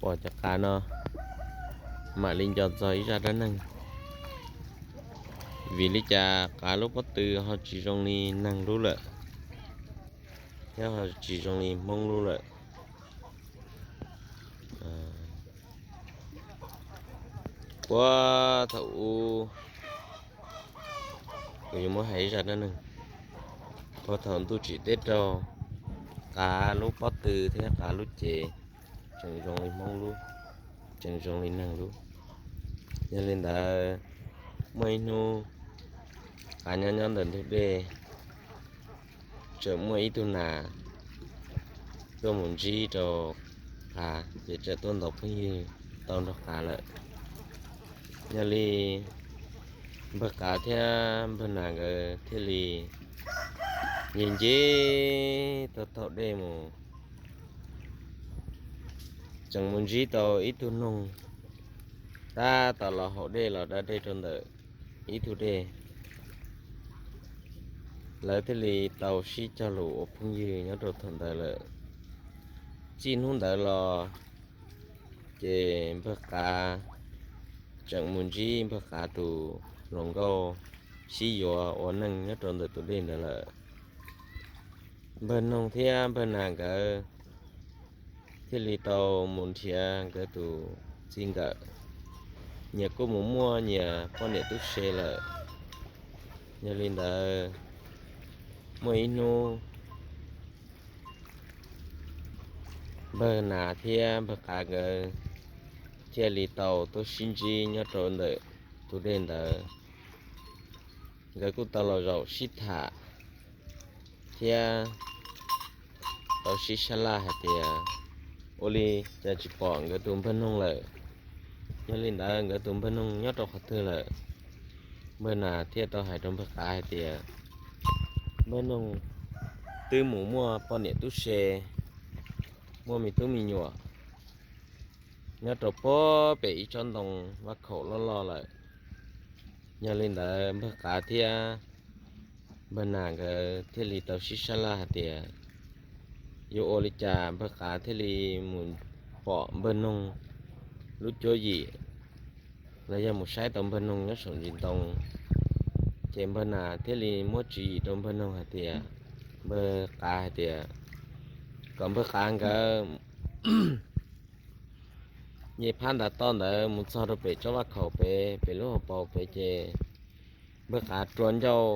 Pom cov qav no mam li nco txog ib zaj dab neeg. Vim li cas qav lub pob tw ho tsis zoo li neeg lub lawm, thiab ho tsis zoo li Hmoob lub lawm? Puag thaum ub, kuv yuav muab hais ib zaj dab neeg. Puag thaum ntuj tsim teb raug, qav lub pob tw thiab qav lub cev tseem zoo li Hmoob lub, tseem zoo li neeg lub. Yog li ntawd, muaj ib hnub qav nyob nyob ntawm ntug dej, tseem muaj ib tug nas tuaj mus ntsib rau qav, ces tseem tuaj ntaus phooj ywg tau nrog qav lawm. Yog li npawg qav thiab npawg nas nkawd thiaj li nce nce tau taug dej mus, tseem mus ntsib tau ib tug noog tab tom los haus dej los da dej rau ntawm ib tug dej. Lawv thiaj li tau sib cog lus ua phooj ywg nyob rau thaum ntawd lawm. Txij hnub ntawd los ces npawg qav tseem mus ntsib npawg qav tus hluas nkauj sib yuav ua neej nyob rau ntawm tus dej ntawd lawm. Npawg noog thiab npawg nas nkawd thiaj li tau mus nrhiav nkawd tus txij nkawm, nyias kuj mus muaj nyias poj niam tub se lawm. Yog li ntawd, muaj ib hnub npawg nas thiab npawg qav nkawd thiaj li tau tuaj sib ntsib nyob rau ntawm tus dej ntawd. Nkawd kuj tau los zaum sib tham thiab tau sib sab laj hais tias ua li cas tsis pom nkawd tus npawg noog lawm. Yog li ntawd nkawd tus npawg noog nyob rau qhov twg lawm? Npawg nas thiaj tau hais rau npawg qav hais tias npawg noog twb mus muaj poj niam tub se, muaj me tub me nyuam nyob rau puag pem ib tsob ntoo vaj khaum loj loj lawm. Yog li ntawd npawg qav thiab npawg nas nkawd thiaj li tau sib sab laj hais tias yuav ua li cas npawg qav thiaj li mus pom npawg noog lub cuab yim, los yog mus saib tau npawg noog nyob saum ntsis ntoo. Ces npawg nas thiaj li muab tswv yim rau npawg noog hais tias, npawg qav hais tias kom npawg qav nkawd nce phab ntav toj ntawd mus txog rau pem tsob vaj khaum pem, pem lub hauv paus pem ces npawg qav rua ncauj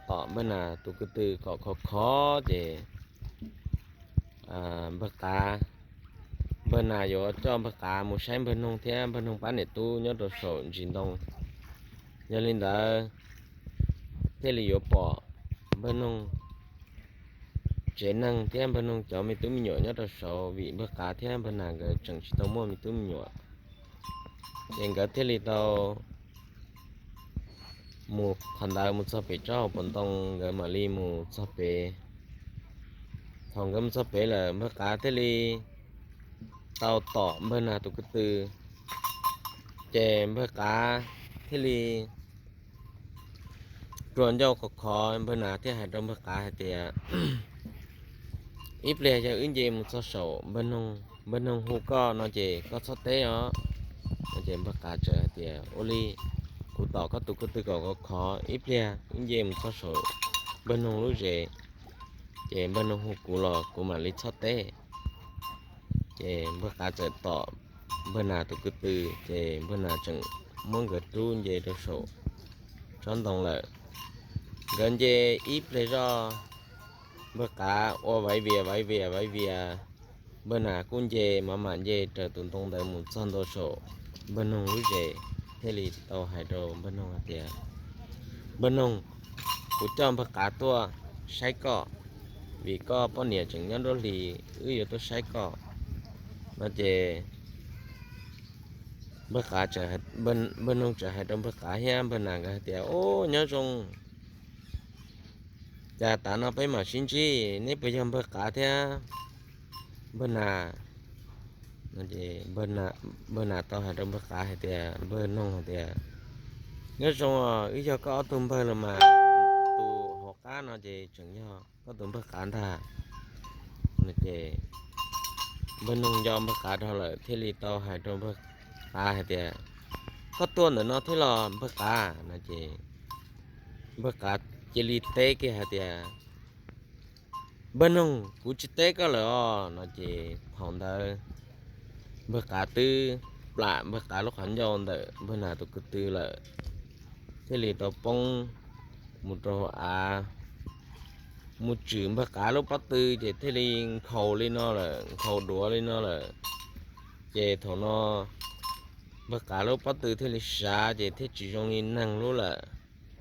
tom npawg nas tus ko tw kom khov khov ces npawg qav, npawg nas yuav coj npawg qav mus saib npawg noog thiab npawg noog pab niam tub nyob rau saum ntsis ntoo. Yog li ntawd thiaj li yuav pom npawg noog tsev neeg thiab npawg noog cov me tub me nyuam nyob rau saud, vim npawg qav thiab npawg nas nkawd tseem tsis tau muaj me tub me nyuam. Ces nkawd thiaj li tau mus qhov ntawd mus txog pem tsob hauv paus ntoo, nkawd mam li mus txog pem. Thaum nkawd mus txog pem lawm npawg qav thiaj li tau tom npawg nas tus ko tw. Ces npawg qav thiaj li rua ncauj khov khov, npawg nas thiaj hais rau npawg qav hais tias, ib pliag yog wb nce mus txog saum npawg noog, npawg noog hu koj no ces koj txhob teb os. Ces npawg qav txawm hais tias, ua li, kuv tom koj tus ko tw kom khov khov, ib pliag wb nce mus txog saum npawg noog lub zes, ces npawg noog hu kuv los kuv mam li txhob teb. Ces npawg qav txawm tom npawg nas tus ko tw, ces npawg nas tseem muab nkawd rub nce rau saum tsob ntoo lawm. Nkawd nce ib pliag zoj, npawg qav ua vaiv vias vaiv vias vaiv vias, npawg nas kuj nce mam mam nce raws tus ntoo ntawd mus txog ntua saum npawg noog lub zes, thiaj li tau hais rau npawg noog hais tias, npawg noog, kuv coj npawg qav tuaj saib koj, vim koj poj niam tseem nyob nruab hlis, wb yuav tuaj saib koj no ces npawg qav, npawg noog txawm hais rau npawg qav thiab npawg nas nkawd hais tias, ub, nyob zoo, cas tav no peb mam sib ntsib, neb puas yog npawg qav thiab npawg nas? Npawg nas tau hais rau npawg qav hais tias, npawg noog hais tias, nyob zoo os, wb yog koj ob tug npawg los mas, tus hauv qab no ces tseem yog koj tus npawg qav ntag. Ces npawg noog nco npawg qav dhau lawm thiaj li tau hais rau npawg qav hais tias, koj tuaj ntawm no thiab los npawg qav no ces npawg qav cia li teb kiag hais tias, npawg noog, kuv tsis teb koj lawm os no ces thaum ntawd npawg qav twb plam npawg qav lub qhov ncauj ntawm npawg nas tus kwv tw lawm, thiaj li tau poob mus rau hauv av, mus tswm npawg qav lub pob tw ces thiaj li nkhaus li no lawm, nkhaus duav li no lawm. Ces thaum no npawg qav lub pob tw thiaj li sav ces thiaj tsis zoo li neeg lub lawm,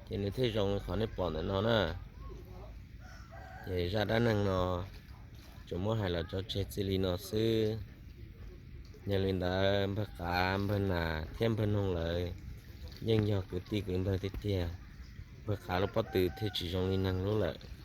ces nws thiaj zoo li qhov nej pom ntawm no na. Ces zaj dab neeg no tsuas muab hais los tso tseg txij li no xwb. Yog li ntawd npawg qav npawg nas thiab npawg noog lawv yeej yog kwv tij kwv npawg tiag tiag, npawg qav lub pob tw thiaj tsis zoo li neeg lub lawm.